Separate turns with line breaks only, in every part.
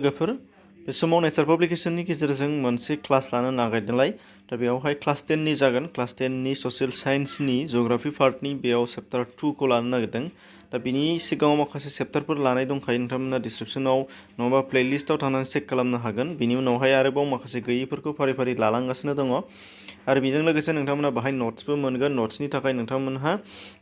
लोगोफोर बे समाव नेचार पाब्लिकेशननि गेजेरजों मोनसे क्लास लानो नागिरदोंलाय दा बेयावहाय क्लास 10 नि जागोन क्लास 10 नि ससियेल साइन्सनि जिअग्राफि पार्टनि बेयाव चैप्टार 2 खौ लानो नागिरदों दा बिनि सिगाङाव माखासे चैप्टारफोर लानाय दंखायो नोंथांमोना डिस्क्रिप्शनाव नङाबा प्लेलिस्टआव थांनानै चेक खालामनो हागोन बिनि उनावहाय आरोबाव माखासे गैयैफोरखौ फारि फारि लालांगासिनो दङ आरो बेजों लोगोसे नोंथांमोना बाहाय नट्सबो मोनगोन नट्सनि थाखाय नोंथांमोनहा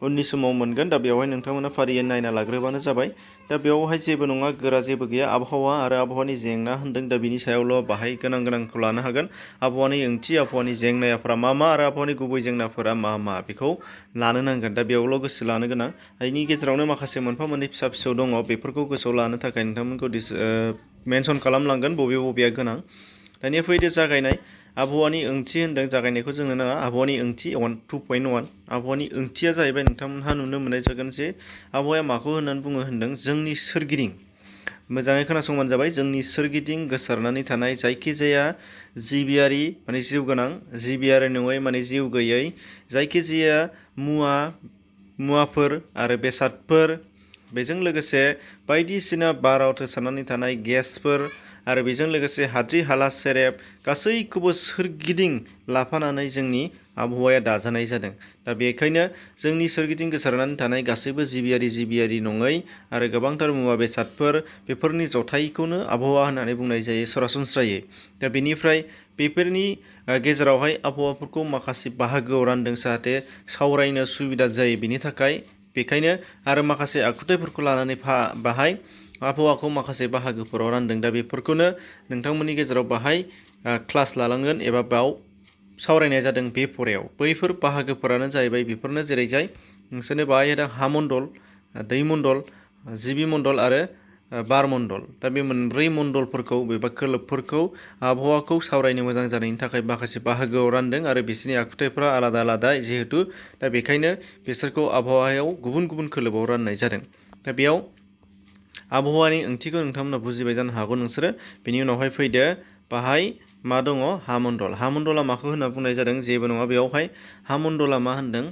उननि समाव मोनगोन दा बेवहाय नोंथांमोना फारियै नायना लाग्रोबानो जाबाय दा बेवहाय जेबो नङा गोरा जेबो गैया आबहावा आरो आबहावानि जेंना होनदों दा बिनि सायावल' बाहाय गोनांखौ लानो हागोन आबहावानि ओंथि आबहावानि जेंनाफोरा मा आरो आबहावानि गुबै जेंनाफोरा मा बेखौ लानो नांगोन दा बेयावल' गोसो लानो गोनां बेनि गेजेरावनो माखासे मोनफा मोननै फिसा फिसौ दङ बेफोरखौ गोसोआव लानो थाखाय नोंथांमोनखौ मेनसन खालामलांगोन बबेया गोनां दानिया फैदो जागायनाय आबहावानि ओंथि होनदों जागायनायखौ जोंनो नाङा आबहावानि ओंथि 2.1 आबहावानि ओंथिया जाहैबाय नोंथांमोनहा नुनो मोननाय जागोन जे आबहावाया माखौ होननानै बुङो होनदों जोंनि सोरगिदिं मोजाङै खोनासंबानो जाबाय जोंनि सोरगिदिं गोसारनानै थानाय जायखिजाया जिबियारि माने जिउ गोनां जिबियारि नङै माने जिउ गैयै जायखिजाया मुवाफोर आरो बेसादफोर बेजों लोगोसे बायदिसिना बाराव गोसारनानै थानाय गेसफोर आरो बेजों लोगोसे हाद्रि हाला सेरेब गासैखौबो सोरगिदिं लाफानानै जोंनि आबहावाया दाजानाय जादों दा बेखायनो जोंनि सोरगिदिं गोसारनानै थानाय गासैबो जिबियारि नङै आरो गोबांथार मुवा बेसादफोर बेफोरनि जथायखौनो आबहावा होननानै बुंनाय जायो सरासनस्रायै दा बेनिफ्राय बेफोरनि गेजेरावहाय आबहावाफोरखौ माखासे बाहागोआव रानदों जाहाथे सावरायनो सुबिदा जायो बिनि थाखाय बेखायनो आरो माखासे आखुथायफोरखौ लानानै बाहाय आबहावाखौ माखासे बाहागोफोराव रानदों दा बेफोरखौनो नोंथांमोननि गेजेराव बाहाय क्लास लालांगोन एबा बाव सावरायनाय जादों बे फरायाव बैफोर बाहागोफोरानो जाहैबाय बेफोरनो जेरैजाय नोंसोरनो बाहाय हामण्डल दै मण्डल जिबि मण्डल आरो बार मण्डल दा बे मोनब्रै मण्डलफोरखौ एबा खोलोबफोरखौ आबहावाखौ सावरायनो मोजां जानायनि थाखाय माखासे बाहागोआव रानदों आरो बिसोरनि आखुथायफोरा आलादा आलादा जिहेतु दा बेखायनो बिसोरखौ आबहावायाव गुबुन गुबुन खोलोबाव राननाय जादों दा बेयाव आबहावानि ओंथिखौ नोंथांमोना बुजिबाय जानो हागौ नोंसोरो बेनि उनावहाय फैदो बाहाय मा दङ हा मण्डला माखौ होनना बुंनाय जादों जेबो नङा बेयावहाय हा मण्डला मा होनदों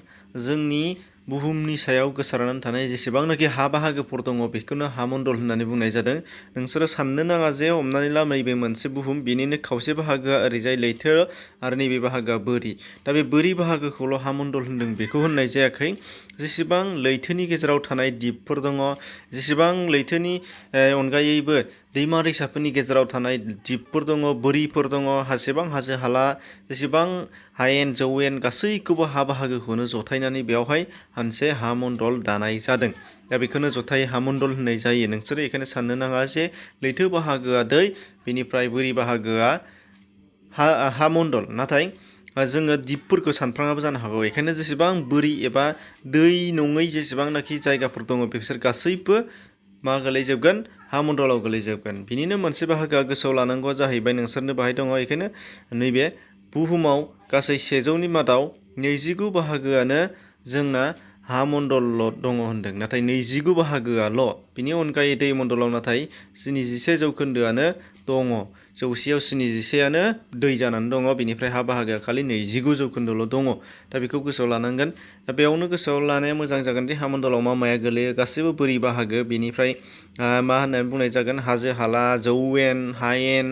जोंनि बुहुमनि सायाव गोसारनानै थानाय जेसेबांनाखि हा बाहागोफोर दङ बेखौनो हा मण्डल होननानै बुंनाय जादों नोंसोरो साननो नाङा जे हमनानै ला नैबे मोनसे बुहुम बेनिनो खावसे बाहागोआ ओरैजाय लैथो आरो नैबे बाहागोआ बोरि दा बे बोरि बाहागोखौल' हा मण्डल होनदों बेखौ होननाय जायाखै जेसेबां लैथोनि गेजेराव थानाय दिपफोर दङ जेसेबां लैथोनि अनगायैबो दैमा दैसाफोरनि गेजेराव थानाय दिपफोर दङ बोरिफोर दङ जेसेबां हाजो हाला जेसेबां हायेन जौवेन गासैखौबो हा बाहागोखौनो जथायनानै बेवहाय मोनसे हा मण्डल दानाय जादों दा बेखौनो जथायै हा मण्डल होननाय जायो नोंसोरो बेखायनो साननो नाङा जे लैथो बाहागोआ दै बेनिफ्राय बोरि बाहागोआ हा मण्डल नाथाय जोङो दिपफोरखौ सानफ्राङाबो जानो हागौ बेखायनो जेसेबां बोरि एबा दै नङै जेसेबांनाखि जायगाफोर दङ बिसोर गासैबो मा गोलैजोबगोन हा मण्डलाव गोलैजोबगोन बिनिनो मोनसे बाहागोआ गोसोआव लानांगौआ जाहैबाय नोंसोरनो बाहाय दङ बेखायनो नैबे बुहुमाव गासै 100नि मादाव 29 बाहागोआनो जोंना हा मण्डलल' दङ होनदों नाथाय 29 बाहागोआल' बिनि अनगायै दै मण्डलाव नाथाय 71% दङ 100आव 71आनो दै जानानै दङ बेनिफ्राय हा बाहागोआ खालि 29% दङ दा बेखौ गोसोआव लानांगोन दा बेयावनो गोसोआव लानाया मोजां जागोन दि हा मण्डलाव माया गोलैयो गासैबो बोरि बाहागो बेनिफ्राय मा होननानै बुंनाय जागोन हाजो हाला जौवेन हायेन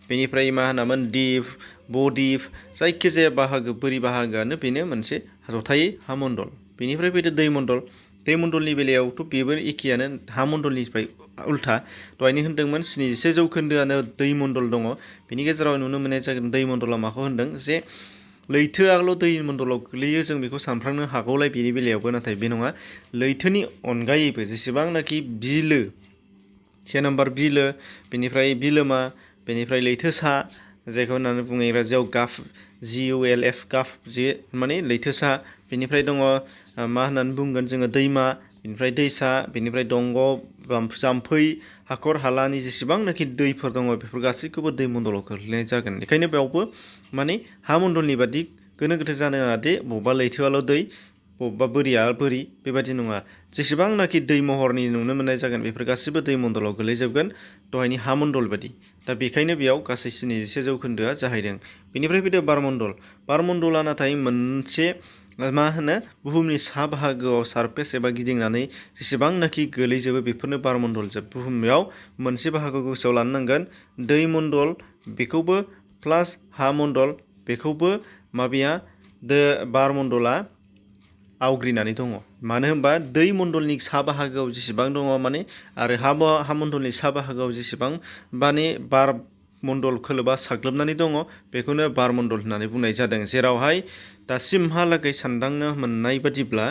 बेनिफ्राय मा होनामोन दिप बदिप जायखिजाया बाहागो बोरि बाहागोआनो बेनो मोनसे जथायै हा मण्डल बेनिफ्राय फैदो दै मण्डलनि बेलायावथ' बेबो एखेयानो हा मण्डलनिफ्राय उल्था दहायनो होनदोंमोन 71% दै मण्डल दङ बेनि गेजेराव नुनो मोननाय जागोन दै मण्डला माखौ होनदों जे लैथोआल' दै मण्डलाव गोग्लैयो जों बेखौ सानफ्रांनो हागौलाय बेनि बेलायावबो नाथाय बे नङा लैथोनि अनगायैबो जेसेबांनाखि बिलो 1 नम्बर बिलो बेनिफ्राय बिलोमा बेनिफ्राय लैथोसा जायखौ होननानै बुङो इंराजियाव GULF गाफ जे माने लैथोसा बेनिफ्राय दङ मा होननानै बुंगोन जोङो दैमा बेनिफ्राय दैसा बेनिफ्राय दंग जाम्फै हाखर हालानि जेसेबांनाखि दैफोर दङ बेफोर गासैखौबो दै मण्डलाव गोग्लैनाय जागोन बेखायनो बेयावबो माने हा मण्डलनि बादि गोनो गोथो जानो नाङा दि बबेबा लैथोआल' दै बबेबा बोरिया बोरि बेबायदि नङा जेसेबांनाखि दै महरनि नुनो मोननाय जागोन बेफोर गासैबो दै मण्डलाव गोलैजोबगोन दहायनि हा मण्डल बादि दा बेखायनो बेयाव गासै 71% जाहैदों बेनिफ्राय फैदो बार मण्डला नाथाय मोनसे मा होनो बुहुमनि सा बाहागोआव सारफेस एबा गिदिंनानै जेसेबांनाखि गोलैजोबो बेफोरनो बारमण्डलजोब। बुहुमाव मोनसे बाहागोखौ गोसोआव लानो नांगोन दै मण्डल बेखौबो प्लास हा मण्डल बेखौबो माबेया बारमण्डला आवग्रिनानै दङ। मानो होनबा दै मण्डलनि सा बाहागोआव जेसेबां दङ माने आरो हा मण्डलनि सा बाहागोआव जेसेबां माने बार मण्डल खोलोबा साग्लोबनानै दङ बेखौनो बारमण्डल होननानै बुंनाय जादों। जेरावहाय दासिमहालागै सानदांनो मोननाय बादिब्ला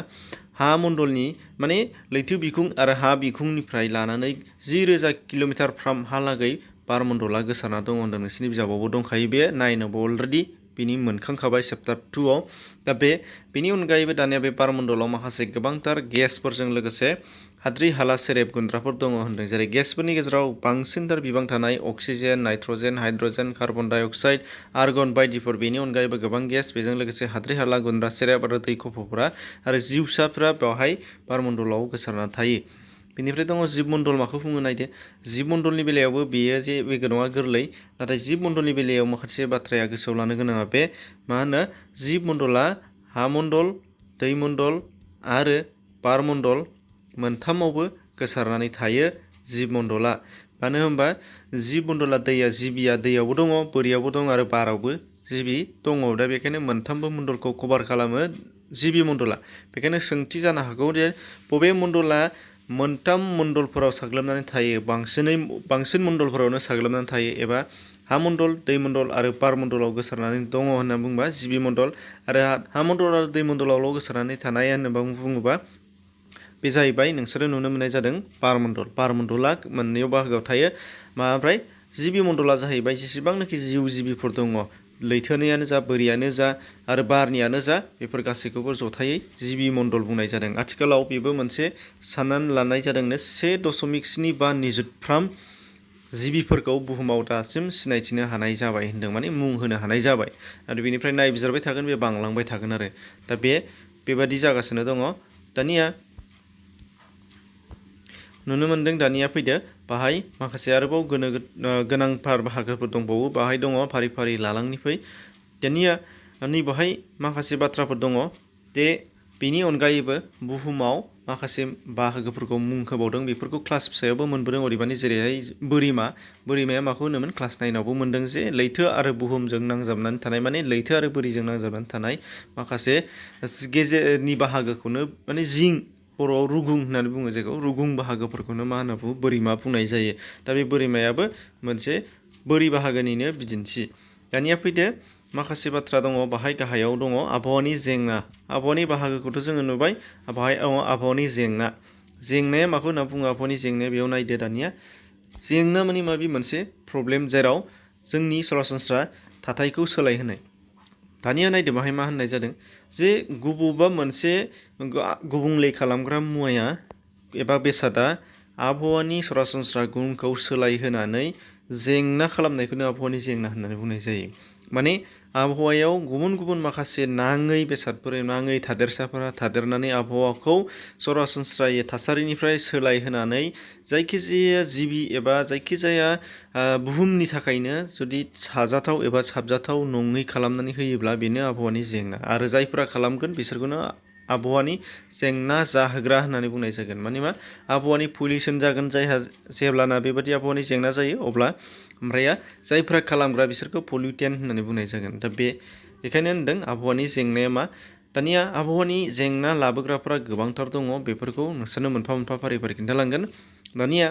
हा मण्डलनि माने लैथो बिखुं आरो हा बिखुंनिफ्राय लानानै 10,000 किल'मिटारफ्रामहालागै बारमण्डला गोसारना दङ होनदों। नोंसिनि बिजाबावबो दंखायो बे नाइनावबो अलरेडि बिनि मोनखांखाबाय चेप्टार 2आव। दा बेनि अनगायैबो दानिया बे बारमण्डलाव माखासे गोबांथार गेसफोरजों लोगोसे हाद्रि हाला सेरेब गुन्द्राफोर दङ होनदों। जेरै गेसफोरनि गेजेराव बांसिनथार बिबां थानाय अक्सिजेन, नाइट्रजेन, हाइड्रजेन, कार्बन डाइ अक्साइड, आर्गन बायदिफोर। बेनि अनगायैबो गोबां गेस, बेजों लोगोसे हाद्रि हाला गुन्द्रा सेरेब आरो दै खफ'फोरा आरो जिउसाफोरा बेवहाय बारमण्डलाव गोसारना थायो। बेनिफ्राय दङ जिब मण्डल। माखौ बुङो नायदो। जिब मण्डलनि बेलायावबो बेयो जे बे नङा गोरलै, नाथाय जिब मण्डलनि बेलायाव माखासे बाथ्राया गोसोआव लानो गोनाङा बे मा होनो जिब मण्डला हा मण्डल, दै मण्डल आरो बार मण्डल मोनथामावबो गोसारनानै थायो जिब मण्डला। मानो होनबा जिब मण्डला जिबिया दैयावबो दङ, बोरियावबो दङ आरो बारावबो जिबि दङ। दा बेखायनो मोनथामबो मण्डलखौ कभार खालामो जिबि मण्डला। बेखायनो सोंथि जानो हागौ जे बबे मण्डला मोनथाम मण्डलफोराव साग्लोबनानै थायो, बांसिन मण्डलफोरावनो साग्लोबनानै थायो एबा हा मण्डल, दै मण्डल आरो बार मण्डलाव गोसारनानै दङ होनना बुंबा जिबि मण्डल, आरो हा मण्डल आरो दै मण्डलावल' गोसारनानै थानाय होनना बुङोबा बे जाहैबाय नोंसोरो नुनो मोननाय जादों बारमण्डल। बारमण्डला मोननैयाव बाहागोआव थायो। ओमफ्राय जिबि मण्डला जाहैबाय जेसेबांनाखि जिउ जिबिफोर दङ, लैथोनियानो जा, बोरियानो जा आरो बारनियानो जा, बेफोर गासैखौबो जथायै जिबि मण्डल बुंनाय जादों। आथिखालाव बेबो मोनसे साननानै लानाय जादोंनो 1.75 निजुतफ्राम जिबिफोरखौ बुहुमाव दासिम सिनायथिनो हानाय जाबाय होनदों, माने मुं होनो हानाय जाबाय। आरो बेनिफ्राय नायबिजिरबाय थागोन, बे बांलांबाय थागोन आरो। दा बेबादि जागासिनो दङ। दानिया नुनो मोनदों, दानिया फैदो बाहाय माखासे आरोबाव गोनांथार बाहागोफोर दंबावो। बाहाय दङ फारि फारि लालांनि फै। दानिया नैबाहाय माखासे बाथ्राफोर दङ दे बेनि अनगायैबो बुहुमाव माखासे बाहागोफोरखौ मुं होबावदों। बेफोरखौ क्लास फिसायावबो मोनबोदों। अदेबानि जेरैहाय बोरिमाया माखौ होनोमोन क्लास 9आवबो मोनदों जे लैथो आरो बुहुमजों नांजाबनानै थानाय, माने लैथो आरो बोरिजों नांजाबनानै थानाय माखासे गेजेरनि बाहागोखौनो माने जिं, बर'आव रुगुं होननानै बुङो, जायखौ रुगुं बाहागोफोरखौनो मा होनना बुङो बोरिमा बुंनाय जायो। दा बे बोरिमायाबो मोनसे बोरि बाहागोनिनो बिदिन्थि। दानिया फैदो माखासे बाथ्रा दङ बाहाय गाहायाव दङ आबहावानि जेंना। आबहावानि बाहागोखौथ' जोङो नुबाय। बाहाय आबहावानि जेंना। जेंनाया माखौ होनना बुङो आबहावानि जेंनाया? बेयाव नायदो दानिया। जेंना माने माबि मोनसे प्रब्लेम जेराव जोंनि सरासनस्रा थाथायखौ सोलायहोनाय। दानिया नायदो बाहाय मा होननाय जादों जे बबेबा मोनसे गुबुंले खालामग्रा मुवाया एबा बेसादा आबहावानि सरासनस्रा गुनखौ सोलायहोनानै जेंना खालामनायखौनो आबहावानि जेंना होननानै बुंनाय जायो। माने आबहावायाव गुबुन गुबुन माखासे नाङै बेसादफोर, नाङै थादेरसाफोरा थादेरनानै आबहावाखौ सरासनस्रायै थासारिनिफ्राय सोलायहोनानै जायखिजाया जिबि एबा जायखिजाया बुहुमनि थाखायनो जुदि साजाथाव एबा साबजाथाव नङै खालामनानै होयोब्ला बेनो आबहावानि जेंना। आरो जायफोरा खालामगोन बिसोरखौनो आबहावानि जेंना जाहोग्रा होननानै बुंनाय जागोन। माने मा आबहावानि पलिउसन जागोन जायहा, जेब्लाना बेबादि आबहावानि जेंना जायो अब्ला ओमफ्राय जायफ्रा खालामग्रा बिसोरखौ पलिउटेन्ट होननानै बुंनाय जागोन। दा बेखायनो होनदों आबहावानि जेंनाया मा। दानिया आबहावानि जेंना लाबोग्राफ्रा गोबांथार दङ। बेफोरखौ नोंसोरनो मोनफा मोनफा फारि फारि खिन्थालांगोन। दानिया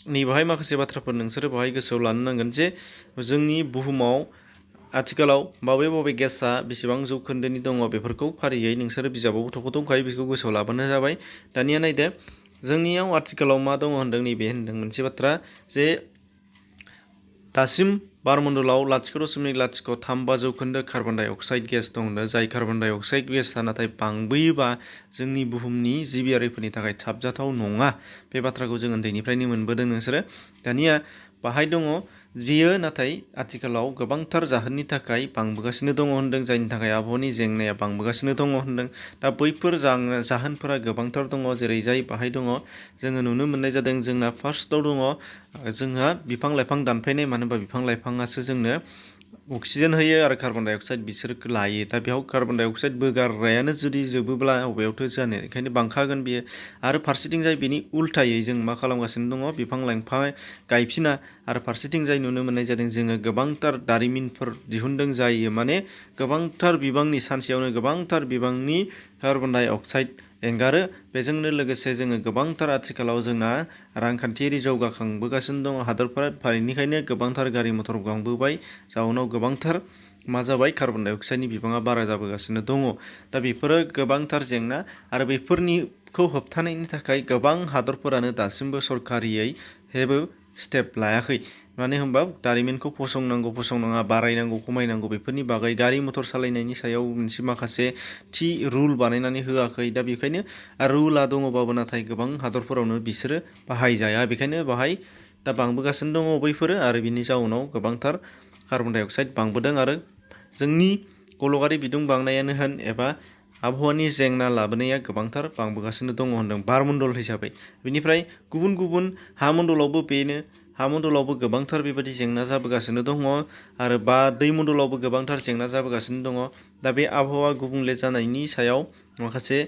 नैबाहाय माखासे बाथ्राफोर नोंसोरो बाहाय गोसोआव लानो नांगोन जे जोंनि बुहुमाव आथिखालाव बबे गेसआ बेसेबां जौखोन्दोनि दङ बेफोरखौ फारियै नोंसोरो बिजाबावबो थख' दंखायो, बेखौ गोसोआव लाबानो जाबाय। दानिया नायदो जोंनियाव आथिखालाव मा दङ होनदों, नैबे होनदों मोनसे बाथ्रा जे दासिम बारमण्डलाव 0.03 जौखोन्दो कार्बन डाइ अक्साइड गेस दं। जाय कार्बन डाइ अक्साइड गेसआ नाथाय बांबोयोबा जोंनि बुहुमनि जिबियारिफोरनि थाखाय साबजाथाव नङा। बे बाथ्राखौ जों उन्दैनिफ्रायनो मोनबोदों नोंसोरो। दानिया बाहाय दङ बियो नाथाय आथिखालाव गोबांथार जाहोननि थाखाय बांबोगासिनो दङ होनदों, जायनि थाखाय आबहावानि जेंनाया बांबोगासिनो दङ होनदों। दा बैफोर जाहोनफोरा गोबांथार दङ। जेरै जाय बाहाय दङ जोङो नुनो मोननाय जादों। जोंना फार्स्टआव दङ जोंहा बिफां लाइफां दानफायनाय। मानो होनबा बिफां लाइफाङासो जोंनो अक्सिजेन होयो आरो कार्बन डाइ अक्साइड बिसोर लायो। दा बेयाव कार्बन डाइ अक्साइड बोगारनायानो जुदि जोबोब्ला अबेयावथो जानो, ओंखायनो बांखागोन बियो। आरो फारसेथिंजाय बिनि उल्थायै जों मा खालामगासिनो दङ, बिफां लाइफां गायफिना आरो फारसेथिंजाय नुनो मोननाय जादों जोङो गोबांथार दारिमिनफोर दिहुनदों जायो माने गोबांथार बिबांनि सानसेयावनो गोबांथार बिबांनि कार्बन डाइ अक्साइड एंगारो। बेजोंनो लोगोसे जोङो गोबांथार आथिखालाव जोंना रांखान्थियारि जौगाखांबोगासिनो दङ हादरफोरा, बेनिखायनो गोबांथार गारि मथर बांबोबाय, जाउनाव गोबांथार मा जाबाय, कार्बन डाइ अक्साइडनि बिबाङा बारा जाबोगासिनो दङ। दा बेफोरो गोबांथार जेंना आरो बेफोरनिखौ होबथानायनि थाखाय गोबां हादरफोरानो दासिमबो सरकारियै जेबो स्टेप लायाखै। मानो होनबा दारिमिनखौ फसंनाङा, बारायनांगौ खमायनांगौ बेफोरनि बागै गारि मथर सालायनायनि सायाव मोनसे माखासे थि रुल बानायनानै होआखै। दा बेखायनो रुला दङबाबो नाथाय गोबां हादरफोरावनो बिसोरो बाहायजाया, बेखायनो बाहाय दा बांबोगासिनो दङ बैफोरो आरो बिनि जाउनाव गोबांथार कार्बन डाइ अक्साइड बांबोदों आरो जोंनि गल'गारि बिदुं बांनायानो होन एबा आबहावानि जेंना लाबोनाया गोबांथार बांबोगासिनो दङ होनदों बारमण्डल हिसाबै। बेनिफ्राय गुबुन गुबुन हा मण्डलावबो बेनो, हा मण्डलावबो गोबांथार बेबायदि जेंना जाबोगासिनो दङ आरो दै मण्डलावबो गोबांथार जेंना जाबोगासिनो दङ। दा बे आबहावा गुबुंले जानायनि सायाव माखासे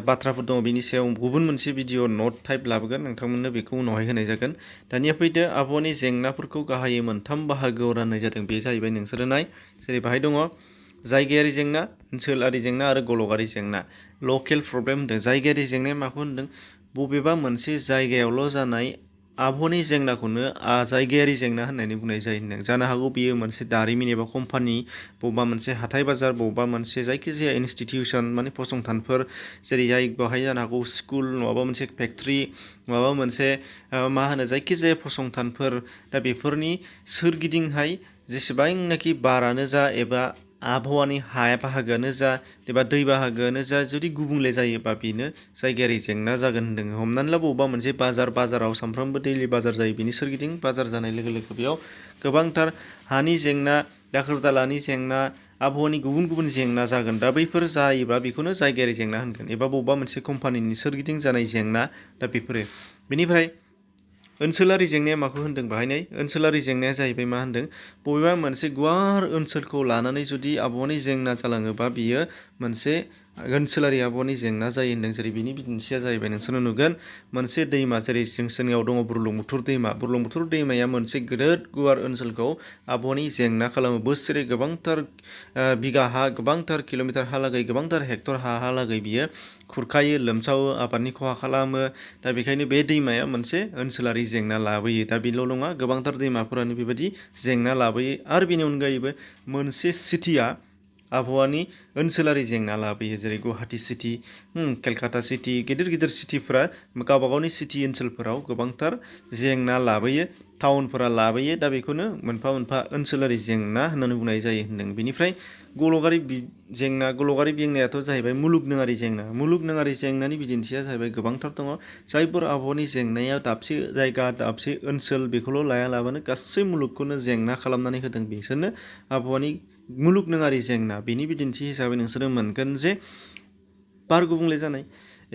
बाथ्राफोर दङ, बिनि सायाव गुबुन मोनसे भिडिअ नट टाइप लाबोगोन, नोंथांमोननो बेखौ उनावहाय होनाय जागोन। दानिया फैदो आबहावानि जेंनाफोरखौ गाहायै मोनथाम बाहागोआव राननाय जादों। बे जाहैबाय नोंसोरो नाय, जेरै बाहाय दङ जायगायारि जेंना, ओनसोलारि जेंना आरो गल'गारि जेंना। लकेल प्रब्लेम होनदों। जायगायारि जेंनाया माखौ होनदों, बबेबा मोनसे जायगायावल' जानाय आबहावानि जेंनाखौनो जायगायारि जेंना होननानै बुंनाय जायो होनदों। जानो हागौ बियो मोनसे दारिमिन एबा कम्पानि, बबेबा मोनसे हाथाय बाजार, बबेबा मोनसे जायखिजाया इनस्टिटिउसन माने फसंथानफोर, जेरैहाय बेवहाय जानो हागौ स्कुल, नङाबा मोनसे फेक्ट्रि, माबा मोनसे मा होनो जायखिजाया फसंथानफोर। दा बेफोरनि सोरगिदिंहाय जेसेबांनाखि बारानो जा एबा आबहावानि हा बाहागोआनो जा एबा दै बाहागोआनो जा जुदि गुबुंले जायोबा बेनो जायगायारि जेंना जागोन होनदों। हमनानै ला बबेबा मोनसे बाजाराव सानफ्रामबो दैलि बाजार जायो, बिनि सोरगिदिं बाजार जानाय लोगो लोगो बेयाव गोबांथार हानि जेंना, दाखोर दालानि जेंना, आबहावानि गुबुन गुबुन जेंना जागोन। दा बैफोर जायोबा बेखौनो जायगायारि जेंना होनगोन एबा बबेबा मोनसे कम्पानिनि सोरगिदिं जानाय जेंना। दा बेफोरो बेनिफ्राय ओनसोलारि जेंनाया माखौ होनदों बाहायनाय, ओनसोलारि जेंनाया जाहैबाय मा होनदों, बबेबा मोनसे गुवार ओनसोलखौ लानानै जुदि आबहावानि जेंना जालाङोबा बियो मोनसे ओनसोलारि आबहावानि जेंना जायो होनदों। जेरै बिनि बिदिन्थिया जाहैबाय नोंसोरो नुगोन मोनसे दैमा, जेरै जोंनियाव दङ बुरलुंबुथुर दैमा। बुरलुंबुथुर दैमाया मोनसे गिदिर गुवार ओनसोलखौ आबहावानि जेंना खालामो। बोसोरै गोबांथार बिगा हा, गोबांथार किल'मिटार हालागै, गोबांथार हेक्टर हालागै बियो खुरखायो, लोमसावो, आबादनि खहा खालामो। दा बेखायनो बे दैमाया मोनसे ओनसोलारि जेंना लाबोयो। दा बेल' नङा, गोबांथार दैमाफोरानो बेबायदि जेंना लाबोयो। आरो बेनि अनगायैबो मोनसे सिटिया आबहावानि ओनसोलारि जेंना लाबोयो, जेरै गुवाहाटि सिटि, केलकाता सिटि, गिदिर गिदिर सिटिफोरा गावबा गावनि सिटि ओनसोलफोराव गोबांथार जेंना लाबोयो, टाउनफोरा लाबोयो। दा बेखौनो मोनफा मोनफा ओनसोलारि जेंना होननानै बुंनाय जायो होनदों। बेनिफ्राय गल'गारि जेंनायाथ' जाहैबाय मुलुगनाङारि जेंना। मुलुगनाङारि जेंनानि बिदिन्थिया जाहैबाय गोबांथार दङ। जायफोर आबहावानि जेंनाया दाबसे जायगा, दाबसे ओनसोल बेखौल' लायालाबानो गासै मुलुगखौनो जेंना खालामनानै होदों, बिसोरनो आबहावानि मुलुगनाङारि जेंना। बेनि बिदिन्थि हिसाबै नोंसोरो मोनगोन जे बार गुबुंले जानाय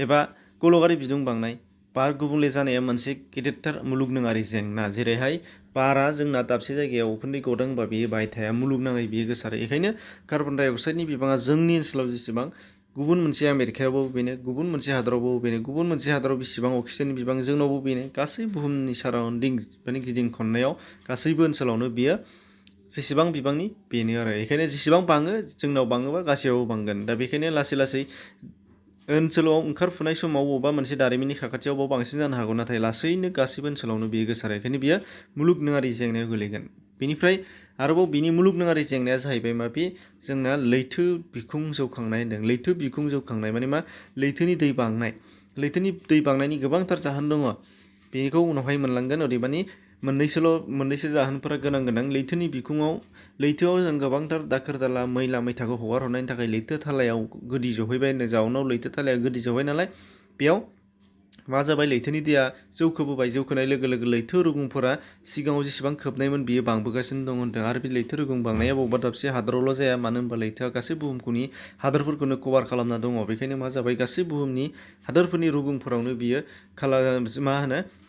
एबा गल'गारि बिदुं बांनाय। बार गुबुंले जानाया मोनसे गेदेरथार मुलुगनाङारि जेंना। जेरैहाय बारा जोंना दाबसे जायगायाव उखुन्दै गदों होनबा बेयो बाहाय थाया, मुलुगनाङै बियो गोसारो। बेखायनो कार्बन डाइ अक्साइडनि बिबाङा जोंनि ओनसोलाव जेसेबां, गुबुन मोनसे आमेरिकायावबो बेनो, गुबुन मोनसे हादरावबो बेनो, गुबुन मोनसे हादराव बेसेबां अक्सिजेननि बिबां जोंनावबो बेनो। गासै बुहुमनि साराउन्डिं माने गिदिं खननायाव गासैबो ओनसोलावनो बियो जेसेबां बिबांनि बेनो आरो। बेखायनो जेसेबां बाङो, जोंनाव बाङोबा गासैयावबो बांगोन। दा बेखायनो लासै लासै ओनसोलाव ओंखारफुनाय समाव बबेबा मोनसे दारिमिननि साखाथियाव बांसिन जानो हागौ, नाथाय लासैनो गासैबो ओनसोलावनो बियो गोसारो। बेखायनो बियो मुलुगनाङारि जेंनायाव गोलैगोन। बेनिफ्राय आरोबाव बिनि मुलुगनाङारि जेंनाया जाहैबाय मा, बे जोंना लैथो बिखुं जौखांनाय होनदों। लैथो बिखुं जौखांनाय माने मा, लैथोनि दै बांनाय। लैथोनि दै बांनायनि गोबांथार जाहोन दङ, बेखौ उनावहाय मोनलांगोन। अदेबानि मोननैसो जाहोनफोरा गोनां। लैथोनि बिखुङाव, लैथोआव जों गोबांथार दाखोर दाला, मैला मैथाखौ हगार हरनायनि थाखाय लैथो थालायाव गोदि जहैबाय होनदों। जाउनाव लैथो थालाया गोदि जहैबाय नालाय बेयाव मा जाबाय, लैथोनि दैया जौखोबोबाय। जौखोनाय लोगो लोगो लैथो रुगुंफोरा सिगाङाव जेसेबां खोबनायमोन बियो बांबोगासिनो दं होनदों। आरो बे लैथो रुगुं बांनाया बबेबा दाबसे हादरावल' जाया, मानो होनबा लैथोआ गासै बुहुमनि हादरफोरखौनो कभार खालामना दङ। बेखायनो मा जाबाय, गासै बुहुमनि हादरफोरनि रुगुंफोरावनो बियो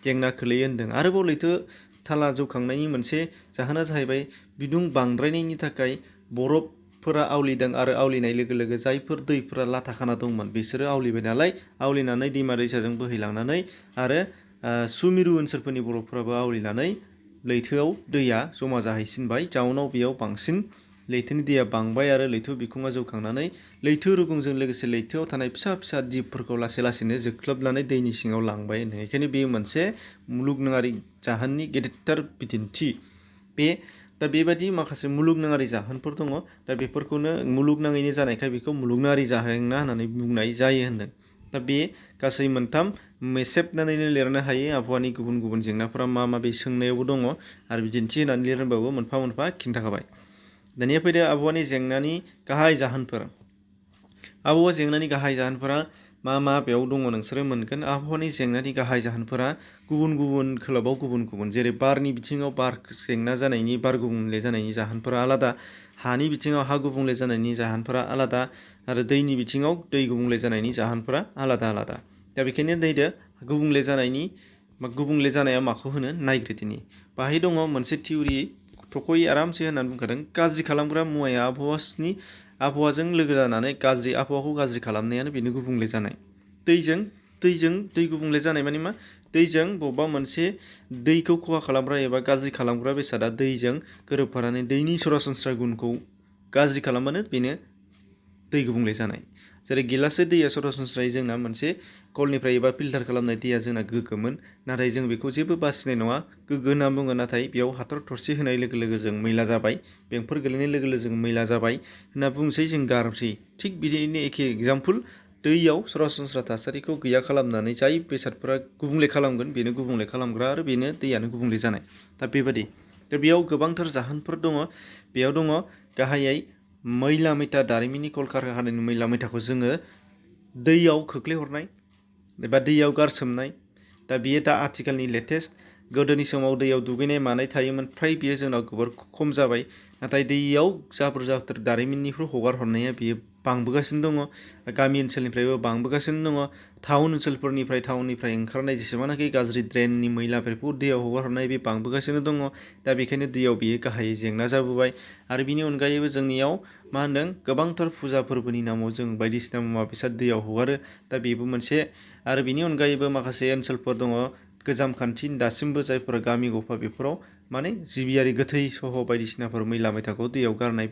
जेंना खोलैयो होनदों। आरोबाव लैथो थाला जौखांनायनि मोनसे जाहोना जाहैबाय बिदुं बांद्रायनायनि थाखाय बरफफोरा आवलिदों आरो आवलिनाय लोगो लोगो जायफोर दैफोरा लाथा खाना दंमोन बिसोरो आवलिबाय नालाय आवलिनानै दैमा दैसाजों बोहैलांनानै आरो सुमिरु ओनसोलफोरनि बरफफोराबो आवलिनानै लैथोआव दैया जमा जाहैसिनबाय जाउनाव बेयाव बांसिन लैथोनि दैया बांबाय आरो लैथो बिखुङा जौखांनानै लैथो रुगुंजों लोगोसे लैथोआव थानाय फिसा फिसा दिपफोरखौ लासै लासैनो जोख्लोबनानै दैनि सिङाव लांबाय होनदों। बेखायनो बेयो मोनसे मुलुगनाङारि जाहोननि गेदेरथार बिदिन्थि। दा बेबायदि माखासे मुलुगनाङारि जाहोनफोर दङ। दा बेफोरखौनो मुलुगनाङैनो जानायखाय बेखौ मुलुगनाङारि जेंना होननानै बुंनाय जायो होनदों। दा बे गासै मोनथाम सेबनानैनो लिरनो हायो आबहावानि गुबुन गुबुन जेंनाफोरा मा मा बे सोंनायावबो दङ आरो बिदिन्थि होनानै लिरनोबाबो मोनफा मोनफा खिन्थाखाबाय। दानिया फैदो आबहावानि जेंनानि गाहाय जाहोनफोर। आबहावा जेंनानि गाहाय जाहोनफोरा मा मा बेयाव दङ नोंसोरो मोनगोन। आबहावानि जेंनानि गाहाय जाहोनफोरा गुबुन गुबुन खोलोबाव गुबुन गुबुन, जेरै बारनि बिथिङाव बार जेंना जानायनि बार गुबुंले जानायनि जाहोनफोरा आलादा, हानि बिथिङाव हा गुबुंले जानायनि जाहोनफोरा आलादा आरो दैनि बिथिङाव दै गुबुंले जानायनि जाहोनफोरा आलादा आलादा। दा बेखायनो नायदो गुबुंले जानाया माखौ होनो नायग्रोदिनि। बाहाय दङ मोनसे थिउरि थख'यै आरामसे होननानै बुंखादों, गाज्रि खालामग्रा मुवाया आबहावाजों लोगो जानानै आबहावाखौ गाज्रि खालामनायानो बेनो गुबुंले जानाय। दै गुबुंले जानाय माने मा? दैजों बबेबा मोनसे दैखौ खहा खालामग्रा एबा गाज्रि खालामग्रा बेसादा दैजों गोरोबफानानै दैनि सरासनस्रा गुनखौ गाज्रि खालामबानो बेनो दै गुबुंले जानाय। जेरै गिलाससे दैया सरासनस्रायै जोंना मोनसे कलनिफ्राय एबा फिल्टार खालामनाय दैया जोंना गोग्गोमोन, नाथाय जों बेखौ जेबो बासिनाय नङा, गोग्गो होनना बुङो, नाथाय बेयाव हाथर थरसे होनाय लोगो लोगो जों मैला जाबाय, बेंकफोर गोलैनाय लोगो लोगो जों मैला जाबाय होनना बुंसै, जों गारसै। थिग बिदिनो एखे एग्जाम्पोल, दैयाव सरासनस्रा थासारिखौ गैया खालामनानै जाय बेसादफोरा गुबुंले खालामगोन बेनो गुबुंले खालामग्रा आरो बेनो दैयानो गुबुंले जानाय। दा बेबायदि बेयाव गोबांथार जाहोनफोर दङ। बेयाव दङ गाहायै मैला मैथा, दारिमिननि कलकारखानानि मैला मैथाखौ जोङो दैयाव खोख्लैहरनाय एबा दैयाव गारसोमनाय। दा बेयो दा आथिखालनि लेटेस्ट। गोदोनि समाव दैयाव दुगैनाय मानाय थायोमोन, फ्राय बेयो जोंनाव गोबां खम जाबाय, नाथाय दैयाव जाबोर जाथोर दारिमिननिफ्राय हगार हरनाया बेयो बांबोगासिनो दङ, गामि ओनसोलनिफ्रायबो बांबोगासिनो दङ। टाउन ओनसोलफोरनिफ्राय ओंखारनाय जेसेबांनाखि गाज्रि ड्रेननि मैलाफोरखौ दैयाव हगार हरनाय बे बांबोगासिनो दङ। दा बेखायनो दैयाव बेयो गाहायै जेंना जाबोबाय। आरो बिनि अनगायैबो जोंनियाव मा होनदों, गोबांथार फुजा फोरबोनि नामाव जों बायदिसिना मुवा बेसाद दैयाव हगारो। दा बेबो मोनसे। आरो बिनि अनगायैबो माखासे ओनसोलफोर दङ गोजाम खान्थि दासिमबो, जायफोरा गामि गफा बेफोराव माने जिबियारि गोथै सह बायदिसिनाफोर मैला मैथाखौ दैयाव गारनाय।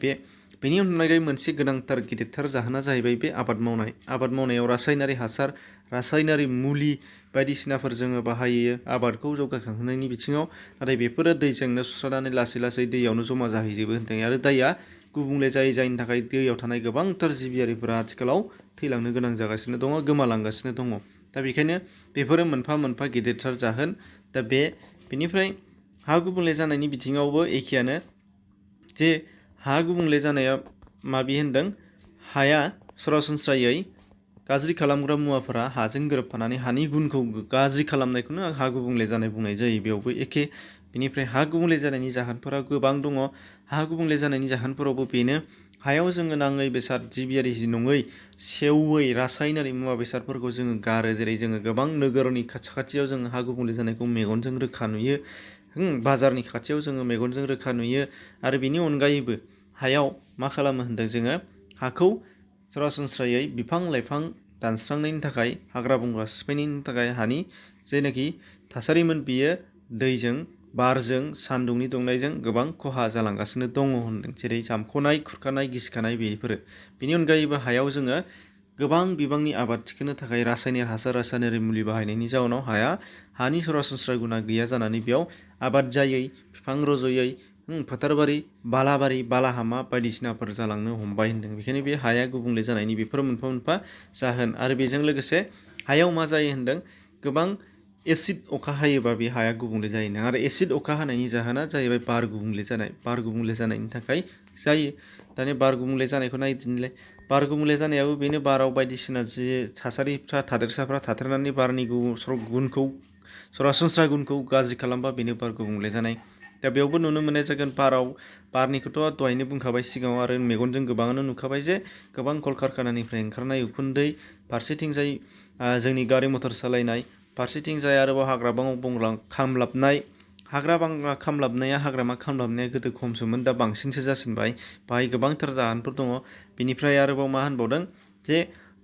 बेनि अनगायै मोनसे गोनांथार गिदिरथार जाहोना जाहैबाय बे आबाद मावनाय। आबाद मावनायाव रासायनारि हासार, रासायनारि मुलि बायदिसिनाफोर जोङो बाहायो आबादखौ जौगाखांहोनायनि बिथिङाव, नाथाय बेफोरो दैजोंनो सुस्रानानै लासै लासै दैयावनो जमा जाहैजोबो होनदों। आरो दैया गुबुंले जायनि थाखाय दैयाव थानाय गोबांथार जिबियारिफोरा आथिखालाव थैलांनो गोनां जागासिनो दङ, गोमालांगासिनो दङ। दा बेखायनो बेफोरो मोनफा मोनफा गिदिरथार जाहोन। दा बेनिफ्राय हा गुबुंले जानायनि बिथिङावबो एखेयानो, जे हा गुबुंले जानाया माबि होनदों, हाया सरासनस्रायै गाज्रि खालामग्रा मुवाफोरा हाजों गोरोबफानानै हानि गुनखौ गाज्रि खालामनायखौनो हा गुबुंले जानाय बुंनाय जायो। बेयावबो एखे। बेनिफ्राय हा गुबुंले जानायनि जाहोनफोरा गोबां दङ। हा गुबुंले जानायनि जाहोनफोरावबो बेनो, हायाव जोङो नाङै बेसाद, जिबियारि नङै सेवै रासायनारि मुवा बेसादफोरखौ जोङो गारो। जेरै जोङो गोबां नोगोरनि खाथियाव जोङो हा गुबुंले जानायखौ मेगनजों रोखा नुयो, बाजारनि खाथियाव जोङो मेगनजों रोखा नुयो। आरो बेनि अनगायैबो हायाव मा खालामो होनदों, जोङो हाखौ सरासनस्रायै बिफां लाइफां दानस्रांनायनि थाखाय, हाग्रा बंग्रा सिफायनायनि थाखाय हानि जेनाखि थासारिमोन बियो दैजों, बारजों, सान्दुंनि दुंनायजों गोबां खहा जालांगासिनो दङ होनदों। जेरै जामखनाय, खुरखानाय, गिसिखानाय बेफोरो। बेनि अनगायैबो हायाव जोङो गोबां बिबांनि आबाद थिखोनो थाखाय रासायनिक हासार, रासायनारि मुलि बाहायनायनि जाउनाव हानि सरासनस्रा गुना गैया जानानै बेयाव आबाद जायै, बिफां रज'यै, फोथारबारि, बालाबारि, बालाहामा बायदिसिनाफोर जालांनो हमबाय होनदों। बेखायनो बे हाया गुबुंले जानायनि बेफोर मोनफा मोनफा जाहोन। आरो बेजों लोगोसे हायाव मा जायो होनदों, गोबां एसिड अखा हायोबा बे हाया गुबुंले जायो। आरो एसिड अखा हानायनि जाहोना जाहैबाय बार गुबुंले जानाय। बार गुबुंले जानायनि थाखाय जायो। दानिया बार गुबुंले जानायखौ नायदिनिलाय। बार गुबुंले जानायाबो बेनो, बाराव बायदिसिना जि थादेरसाफ्रा थादेरनानै बारनि सरासनस्रा गुनखौ गाज्रि खालामबा बेनो बार गुबुंले जानाय। दा बेयावबो नुनो मोननाय जागोन, बारनिखौथ' दहायनो बुंखाबाय सिगाङाव, आरो मेगनजों गोबाङानो नुखाबाय जे गोबां कलकारखानानिफ्राय ओंखारनाय उखुन्दै, फारसेथिंजाय जोंनि गारि मथर सालायनाय, फारसेथिंजाय आरोबाव हाग्रा बंग्रा खामलाबनाय, हाग्रा खामलाबनाया हाग्रामा खामलाबनाया गोदो खमसोमोन दा बांसिनसो जासिनबाय बाहाय गोबांथार जाहोनफोर दङ बिनिफ्राय आरोबाव मा होनबावदों जे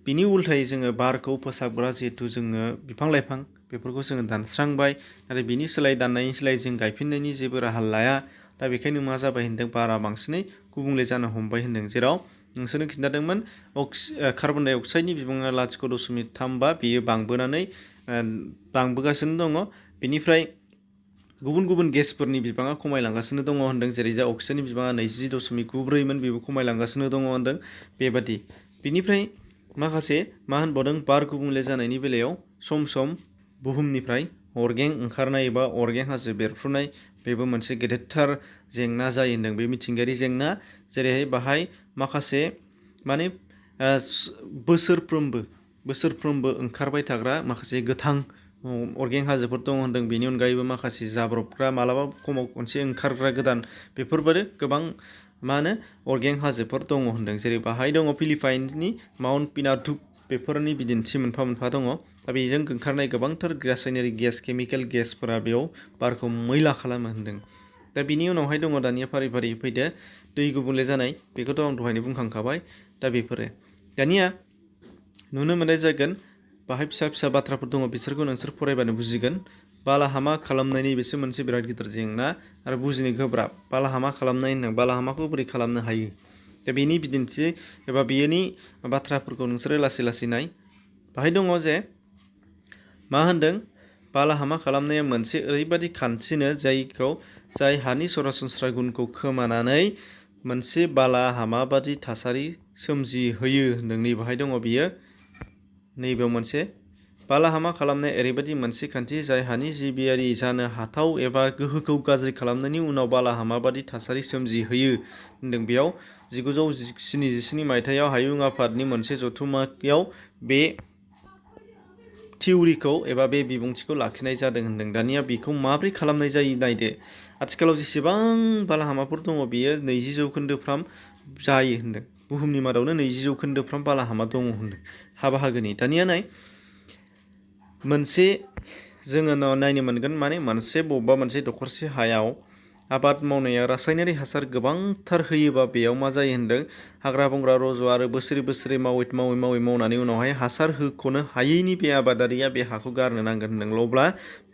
बिनि उल्थायै जोङो बारखौ फोसाबग्रा जिहेथु जोङो बिफां लाइफां बेफोरखौ जोङो दानस्रांबाय नाथाय बिनि सोलाय दाननायनि सोलाय जों गायफिननायनि जेबो राहा लाया दा बेखायनो मा जाबाय होनदों बारा बांसिनै गुबुंले जानो हमबाय होनदों जेराव नोंसोरनो खिन्थादोंमोन कार्बन डाइ अक्साइडनि बिबाङा 0.3 बेयो बांबोनानै बांबोगासिनो दङ बेनिफ्राय गुबुन गुबुन गेसफोरनि बिबाङा खमायलांगासिनो दङ होनदों जेरै जा अक्सिजेननि बिबाङा 20.94 बेबो खमायलांगासिनो दङ होनदों बेबादि बिनिफ्राय माखासे मा होनबावदों बार गुबुंले जानायनि बेलायाव सम सम बुहुमनिफ्राय अरगें ओंखारनाय एबा अरगें हाजो बेरफ्रुनाय बेबो मोनसे गेदेरथार जेंना जायो होनदों बे मिथिंगायारि जेंना जेरैहाय बाहाय माखासे माने बोसोरफ्रोमबो ओंखारबाय थाग्रा माखासे गोथां अरगें हाजोफोर दङ होनदों बेनि अनगायैबो माखासे जाब्रबग्रा मालाबा समाव खनसे ओंखारग्रा गोदान बेफोरबायदि गोबां मा होनो अरगें हाजोफोर दङ होनदों जेरै बाहाय दङ फिलिपाइन्सनि माउन्ट पिनाटुब बेफोरनि बिदिन्थि मोनफा मोनफा दङ दा बेजों ओंखारनाय गोबांथार रासायनारि गेस केमिकेल गेसफोरा बेयाव बारखौ मैला खालामो होनदों दा बिनि उनावहाय दङ दानिया फारि फारि फैदो दै गुबुंले जानाय बेखौथ' आं दहायनो बुंखांखाबाय दा बेफोरो दानिया नुनो मोननाय जागोन बाहाय फिसा फिसा बाथ्राफोर दङ बिसोरखौ नोंसोर फरायबानो बुजिगोन बालाहामा खालामनायनि बेसो मोनसे बिराद गिदिर जेंना आरो बुजिनो गोब्राब बालाहामा खालामनाय होनदों बालाहामाखौ बोरै खालामनो हायो दा बेनि बिदिन्थि एबा बेनि बाथ्राफोरखौ नोंसोरो लासै लासै नाय बाहाय दङ जे मा होनदों बालाहामा खालामनाया मोनसे ओरैबायदि खान्थिनो जाय हानि सरासनस्रा गुनखौ खोमानानै मोनसे बालाहामा बादि थासारि सोमजिहोयो होनदों नैबेहाय दङ बियो नैबेयाव मोनसे बालाहामा खालामनाया ओरैबायदि मोनसे खान्थि जाय हानि जिबियारि जानो हाथाव एबा गोहोखौ गाज्रि खालामनायनि उनाव बालाहामा बादि थासारि सोमजिहोयो होनदों बेयाव 1977 मायथाइयाव हायुं आफादनि मोनसे जथुम्मायाव बे थिउरिखौ एबा बे बिबुंथिखौ लाखिनाय जादों होनदों दानिया बेखौ माब्रै खालामनाय जायो नायदो आथिखालाव जेसेबां बालाहामाफोर दङ बेयो 20% जायो होनदों बुहुमनि मादावनो 20% बालाहामा दङ होनदों हा बाहागोनि दानिया नाय मोनसे जोङो नायनो मोनगोन माने बबेबा मोनसे दखरसे हायाव आबाद मावनाया रासायनारि हासार गोबांथार होयोबा बेयाव मा जायो होनदों हाग्रा बंग्रा रज' आरो बोसोरै मावनानै उनावहाय हासार होख'नो हायैनि बे आबादारिया बे हाखौ गारनो नांगोन होनदों अब्ला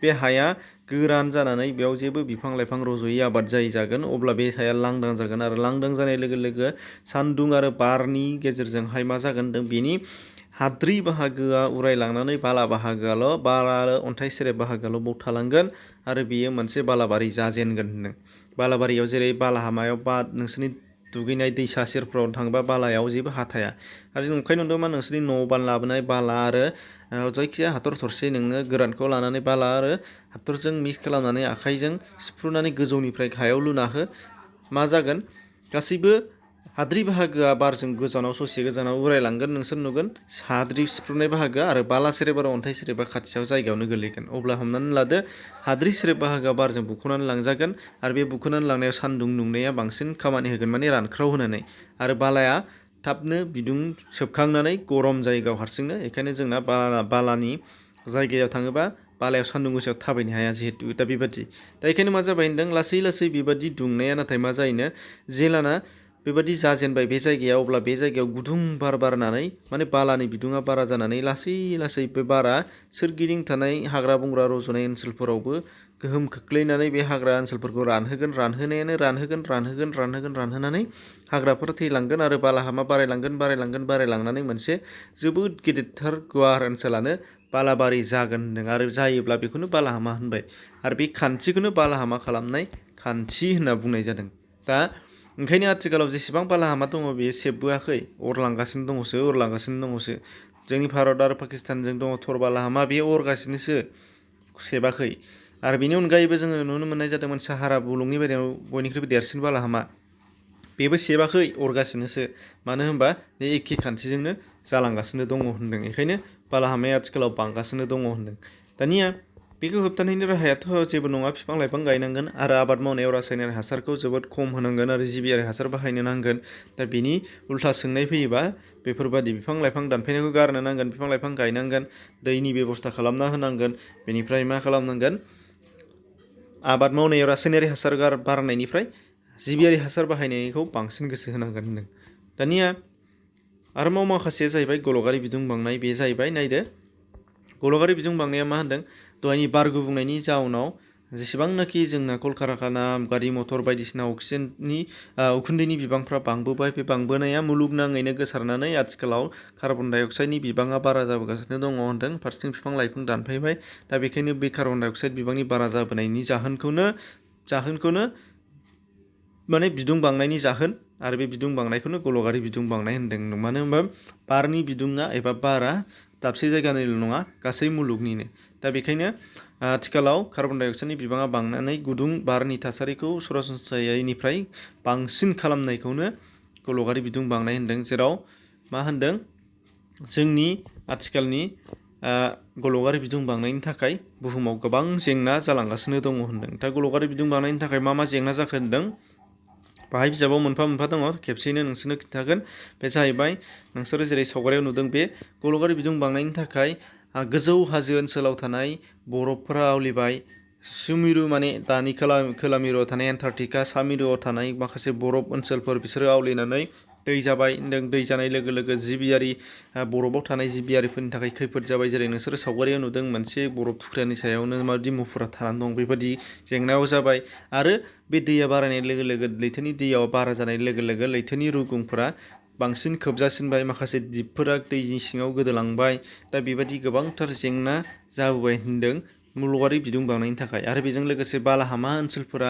बे हाया गोरान जानानै बेयाव जेबो बिफां लाइफां रज'यै आबाद जागोन अब्ला बे हाया लांदां जागोन आरो लांदां जानाय लोगो लोगो सान्दुं आरो बारनि गेजेरजोंहाय मा जागोन होनदों बेनि हाद्रि बाहागोआ उरायलांनानै बाला आरो अन्थाइ सेरेब बाहागोआल' बाव थालांगोन आरो बेयो मोनसे बालाबारि जाजेनगोन होनदों बालाबारियाव जेरै बालाहामायाव नोंसोरनि दुगैनाय दैसा सेरफ्राव थांबा बालायाव जेबो हा थाया आरो नंखाय नंदों मा नोंसोरनि न'आव लाबोनाय बाला आरो जायखिया हाथर थरसे नोङो गोरानखौ लानानै बाला आरो हाथरजों मिक्स खालामनानै आखाइजों सिफ्रुनानै गोजौनिफ्राय हायाव लुना हो मा जागोन गासैबो हाद्रि बाहागोआ बारजों ससे गोजानाव उरायलांगोन नोंसोर नुगोन हाद्रि सिफ्रुनाय बाहागोआ आरो बाला सेरेब आरो अन्थाइ सेरेबा खाथियाव जायगायावनो गोलैगोन अब्ला हमनानै लादो हाद्रि सेरेब बाहागोआ बारजों बुख'नानै लांजागोन आरो बे बुख'नानै लांनायाव सान्दुं दुंनाया बांसिन खामानि होगोन माने रानख्राव होनानै आरो बालाया थाबनो बिदुं सोबखांनानै गरम जायो गाव हारसिंनो बेखायनो जोंना बालानि जायगायाव थाङोबा बालायाव सान्दुं गोसायाव थाबायनो हाया जिहेतु दा बेबादि दा बेखायनो मा जाबाय होनदों लासै लासै बेबादि दुंनाया नाथाय मा जायोनो जेलाना बेबादि जाजेनबाय बे जायगायाव अब्ला बे जायगायाव गुदुं बार बारनानै माने बालानि बिदुङा बारा जानानै लासै लासै बे बारा सोरगिदिं थानाय हाग्रा बंग्रा रज'नाय ओनसोलफोरावबो गोहोम खोख्लैनानै बे हाग्रा ओनसोलफोरखौ रानहोनानै हाग्राफोर थैलांगोन आरो बालाहामा बारायलांनानै मोनसे जोबोद गिदिरथार गुवार ओनसोलानो बालाबारि जागोन होनदों आरो जायोब्ला बेखौनो बालाहामा होनबाय आरो बे खान्थिखौनो बालाहामा खालामनाय खान्थि होनना बुंनाय जादों दा ओंखायनो आथिखालाव जेसेबां बालाहामा दङ बेयो सेबबोआखै अरलांगासिनो दङसो जोंनि भारत आरो पाकिस्तानजों दङ थर बालाहामा बेयो अरगासिनोसो सेबाखै आरो बेनि अनगायैबो जोङो नुनो मोननाय जादोंमोन साहारा बुलुंनि बायदियाव बयनिख्रुइबो देरसिन बालाहामा बेबो सेबाखै अरगासिनोसो मानो होनबा बे एखे खान्थिजोंनो जालांगासिनो दङ होनदों बेखायनो बालाहामाया आथिखालाव बांगासिनो दङ होनदों दानिया बेखौ होबथानायनि राहायाथ' जेबो नङा बिफां लाइफां गायनांगोन आरो आबाद मावनायाव रासायनारि हासारखौ जोबोद खम होनांगोन आरो जिबियारि हासार बाहायनो नांगोन दा बेनि उल्था सोंनाय फैयोबा बेफोरबादि बिफां लाइफां दानफायनायखौ गारनो नांगोन बिफां लाइफां गायनांगोन दैनि बेब'स्था खालामना होनांगोन बेनिफ्राय मा खालामनांगोन आबाद मावनायाव रासायनारि हासार बाहायनायनिफ्राय जिबियारि हासार बाहायनायखौ बांसिन गोसो होनांगोन होनदों। दानिया आरोबाव माखासेया जाहैबाय गल'गारि बिदुं बांनाय। बे जाहैबाय नायदो गल'गारि बिदुं बांनाया मा होनदों दहायनि बार गुबुंनायनि जाउनाव जेसेबांनाखि जोंना कलकारखाना गारि मटर बायदिसिना अक्सिजेननि उखुन्दैनि बिबांफ्रा बांबोबाय। बे बांबोनाया मुलुगनाङैनो गोसारनानै आथिखालाव कार्बन डाइ अक्साइडनि बिबाङा बारा जाबोगासिनो दङ होनदों। फारसेथिं बिफां लाइफां दानफायबाय। दा बेखायनो बे कार्बन डाइ अक्साइड बिबांनि बारा जाबोनायनि जाहोनखौनो माने बिदुं बांनायनि जाहोन आरो बे बिदुं बांनायखौनो गल'गारि बिदुं बांनाय होनदों। मानो होनबा बारनि बिदुङा एबा बारा दाबसे जायगानिल' नङा गासै मुलुगनिनो। दा बेखायनो आथिखालाव कार्बन डाइ अक्साइडनि बिबाङा बांनानै गुदुं बारनि थासारिखौ सरासनस्रायैनिफ्राय बांसिन खालामनायखौनो गल'गारि बिदुं बांनाय होनदों। जेराव मा होनदों जोंनि आथिखालनि गल'गारि बिदुं बांनायनि थाखाय बुहुमाव गोबां जेंना जालांगासिनो दङ होनदों। दा गल'गारि बिदुं बांनायनि थाखाय मा जेंना जाखो होनदों बाहाय बिजाबाव मोनफा दङ। खेबसेयैनो नोंसोरनो खिन्थागोन। बे जाहैबाय नोंसोरो जेरै सावगारियाव नुदों बे गल'गारि बिदुं बांनायनि थाखाय गोजौ हाजो ओनसोलाव थानाय बरफफोरा आवलिबाय। सुमिरु माने दानि खोला मिरुआव थानाय एन्टार्कटिका, सा मिरुआव थानाय माखासे बरफ ओनसोलफोर बिसोरो आवलिनानै दै जाबाय होनदों। दै जानाय लोगो लोगो जिबियारि बरफाव थानाय जिबियारिफोरनि थाखाय खैफोद जाबाय। जेरै नोंसोरो सावगारियाव नुदों मोनसे बरफ थुख्रानि सायावनो माबायदि मुफुरा थानानै दं। बेबायदि जेंनायाव जाबाय। आरो बे दैया बारायनाय लोगो लोगो लैथोनि दैयाव बारा जानाय लोगो लोगो लैथोनि रुगुंफोरा बांसिन खोबजासिनबाय। माखासे दिपफोरा दैनि सिङाव गोदोलांबाय। दा बेबायदि गोबांथार जेंना जाबोबाय होनदों मुलुगारि बिदुं बांनायनि थाखाय। आरो बेजों लोगोसे बालाहामा ओनसोलफोरा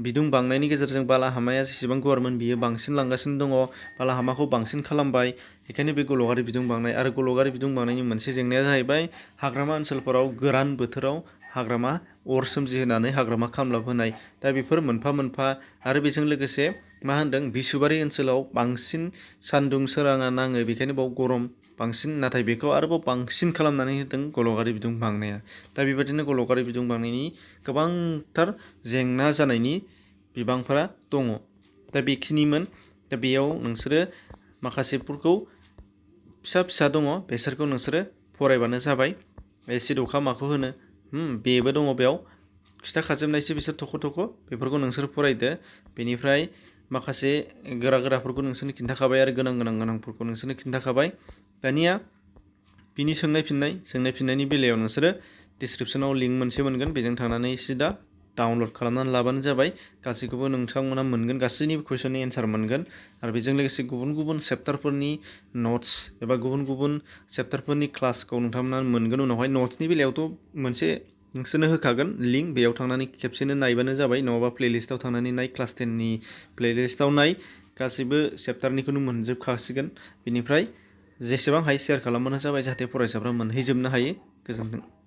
बिदुं बांनायनि गेजेरजों बालाहामाया जेसेबां गुवारमोन बियो बांसिन लांगासिनो दङ। बालाहामाखौ बांसिन खालामबाय। बेखायनो बे गल'गारि बिदुं बांनाय। आरो गल'गारि बिदुं बांनायनि मोनसे जेंनाया जाहैबाय हाग्रामा ओनसोलफोराव गोरान बोथोराव हाग्रामा अर सोमजिहोनानै हाग्रामा खामलाब होनाय। दा बेफोर मोनफा आरो बेजों लोगोसे मा होनदों बिसुबारि ओनसोलाव बांसिन सान्दुं सोराङा नाङो। बेखायनो बाव गरम बांसिन। नाथाय बेखौ आरोबाव बांसिन खालामनानै होदों गल'गारि बिदुं बांनाया। दा बेबायदिनो गल'गारि बिदुं बांनायनि गोबांथार जेंना जानायनि बिबांफोरा दङ। दा बेखिनिमोन। दा बेयाव नोंसोरो माखासेफोरखौ फिसा दङ बेसोरखौ नोंसोरो फरायबानो जाबाय। एसिड अखा माखौ होनो बेबो दङ बेयाव खिथाखाजोबनायसो बिसोर थख' बेफोरखौ नोंसोर फरायदो। बेनिफ्राय माखासे गोराफोरखौ नोंसोरनो खिन्थाखाबाय आरो गोनांफोरखौ नोंसोरनो खिन्थाखाबाय। दानिया बिनि सोंनाय फिननायनि बेलायाव नोंसोरो डिसक्रिपसनाव लिंक मोनसे मोनगोन। बेजों थांनानै सिदा डाउनलड खालामनानै लाबानो जाबाय। गासैखौबो नोंथांमोना मोनगोन। गासैनिबो कुइसननि एन्सार मोनगोन। आरो बेजों लोगोसे गुबुन चेप्टारफोरनि नट्स एबा गुबुन चेप्टारफोरनि क्लासखौ नोंथांमोना मोनगोन उनावहाय। नट्सनि बेलायावथ' मोनसे नोंसोरनो होखागोन लिंक। बेयाव थांनानै खेबसेनो नायबानो जाबाय। नङाबा प्लेलिस्टआव थांनानै नाय। क्लास 10नि प्लेलिस्टआव नाय। गासैबो चेप्टारनिखौनो मोनजोबखासिगोन। बेनिफ्राय जेसेबां हायो शेयार खालामबानो जाबाय जाहाथे फरायसाफ्रा मोनहैजोबनो हायो। गोजोन्थों।